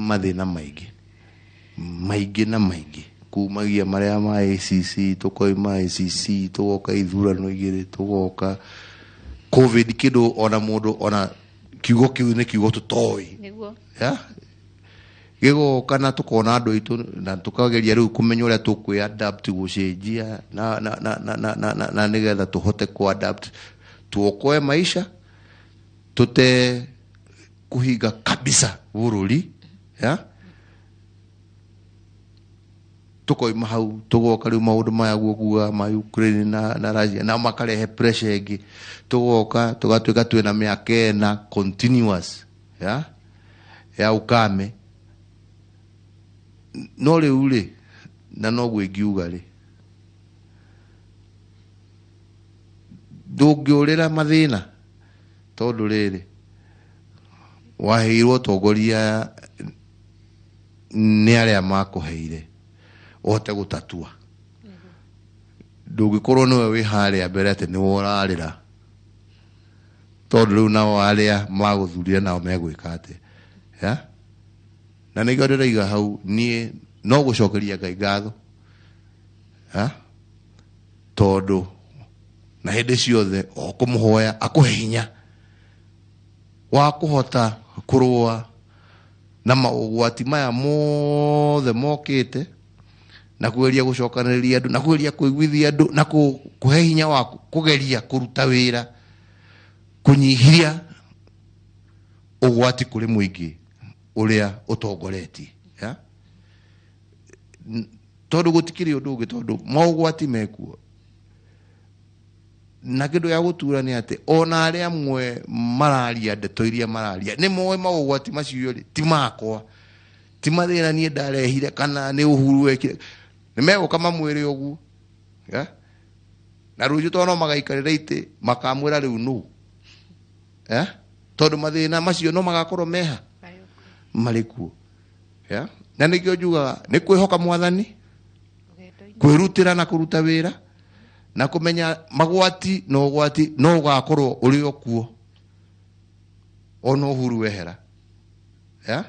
Mathĩna maingĩ maingĩ na maingĩ, kumagia marĩa ma ACC, tũkoima ACC tũgoka ithurano igĩrĩ, tũgoka COVID, kĩndũ ona mũndũ ona kiugo kĩu nĩ kiugo tũtoĩ. Nĩguo. Ya gĩgoka na tũkona andũ aitũ na tũkageria rĩu kũmenya ũrĩa tũkwĩ adapt gũcenjia na na na na na na, na, na nĩgetha tũhote kũ adapt tuokoe maisha tũte kũhinga kabisa bũrũri. Ya tukoima hau tugoka riu maundu maya guokuga ma Ukraine na Russia na makarehe pressure ingi, tugoka tugatuika twina miaka ĩna continuous ya ukame. No riu ri, na noguo ingiuga ri, ndũngĩũrĩra mathĩna tondũ rĩrĩ waheirwo ũtongoria nĩ arĩa makũheire ũhote gũtatua. Ndũngĩkorwo nĩwe wĩ harĩa mbere atĩ nĩwe ũrarĩra, tondũ rĩu nao arĩa magũthurire nao megwĩka atĩa? Ya? Na nĩkĩo ndĩroiga hau niĩ no gũcokeria Ngai ngatho. Ya? Tondũ na hĩndĩ ciothe o kũmũhoya akũhe hinya wa kũhota kũrũa na maũgwati maya mothe mokĩte, na kũgeria gũcokanĩrĩria andũ, na kũgeria kũiguithia andũ, na kũhe hinya wa kũgeria kũruta wĩra kũnyihia ũgwati kũrĩ mũingĩ ũrĩa ũtongoretie. Ya? Tondũ gũtikĩrĩ ũndũ ũngĩ, tondũ maũgwati mekuo na kĩndũ gĩa gũtura nĩ atĩ ona arĩa amwe mararia ndeto iria mararia nĩ moĩ maũgwati macio rĩ ti makwa, ti mathĩna niĩ ndarehire kana nĩ Uhuru wekire, nĩ megũka mamwĩre ũguo. Ya? Na rũciũ tondũ no magaikarĩra itĩ makamwĩra rĩu nũ. Ya? Tondũ mathĩna macio no magakorwo meha marĩ kuo. Ya? Na nĩkĩo njugaga nĩ kwĩhoka Mwathani, kwĩrutĩra na kũruta wĩra, na kũmenya magwati na ũgwati no ũgakorwo ũrĩ o kuo ona Uhuru wehera. Ya?